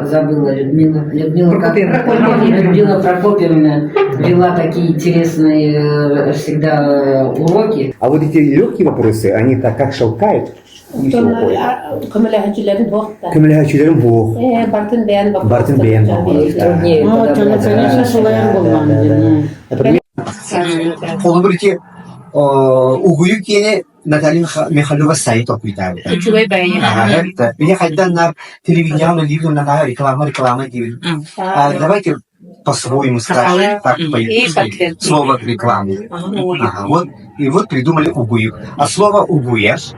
Забыла Людмила. Людмила, как? Людмила Прокопьевна вела такие интересные всегда уроки. А вот эти легкие вопросы, они так как шелкают, и все уходит. Көмөлөһөчүлэрин буохта. Көмөлөһөчүлэрин буох. Э, бартын бэйэн Бартын бэйэн Труднее Ну, конечно, сулайар буллаан. Например, Холобур ити угуйу киэни Наталья Михайлова сайт толкуйдаабыта. Үчүгэй бэйэ. Били хайдан телевидениеҕа үлэлиир гыннаҕа реклама реклама диибин. Давайте по-своему скажем, так по слово рекламы. Ага, вот, и вот придумали угуюк. А слово угуешь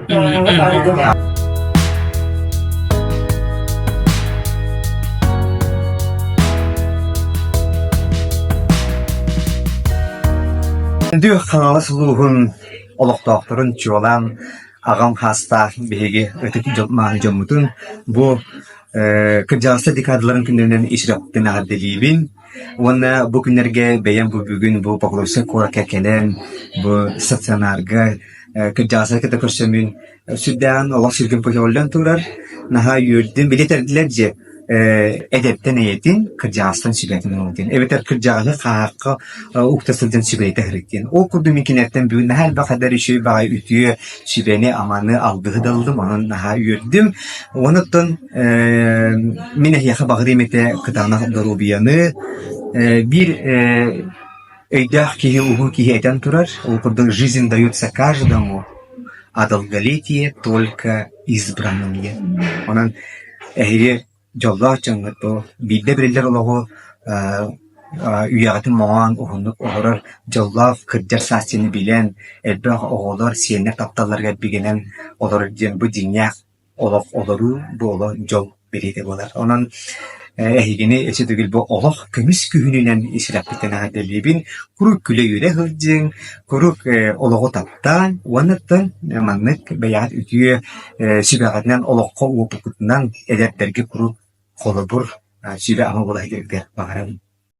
Күндү Хаҥалас улууһун олохтоохторун чуолаан аҕам хаастаах биһиги ытык мааны дьоммутун бу кырдьаҕастар декадаларын күннэринэн ис сүрэхпиттэн эҕэрдэлиибин уонна бу күннэргэ бэйэм бу бүгүн бу Покровскай куоракка кэлэн бу стационарга кырдьаҕастары кытта көрсөммүн сүрдээҕин олох сүргүм көтөҕүллэн турар наһаа үөрдүм били этэрдилэр дьэ эдэртэн эйэтин, кырдьаҕастан сүбэтин ылын диэн эбэтэр кырдьаҕаһы хааһахха укта сылдьан сүбэлэтэ сырыт диэн. Ол курдук мин кинилэртэн бүгүн наһаа элбэх эдэр үчүгэй баҕайы үтүө сүбэни-аманы, алгыһы да ыллым, онон наһаа үөрдүм. Онуттан мин эһиэхэ баҕарыам этэ кытаанах доруобуйаны, биир өйдөөх киһи, уһун киһи этэн турар, ол курдук «Жизнь дается каждому, а долголетие только избранным» диэн. Онон эһиги дьоллоох дьоҥҥут бу биирдэ бэриллэр олоҕу үйэҕитин моҥоон уһуннук олорор дьоллоох кырдьар саас диэни билэн, элбэх оҕолор, сиэннэр тапталларыгар бигэнэн олорор диэн бу дьиҥнээх олох олоруу бу олох дьол бэлиэтэ буолар. Онон эһигини өссө төгүл бу олох көмүс күһүнүнэн ис-сүрэхпиттэн эҕэрдэлиибин. Куруук күлэ-үөрэ сылдьыҥ, куруук олоҕу таптааҥ уонна маннык бэйэҕит үтүө сүбэҕитинэн олоххо уопуккутунан эдэрдэргэ куруук холобур, сүбэ-ама буола сылдьарга баҕарабын.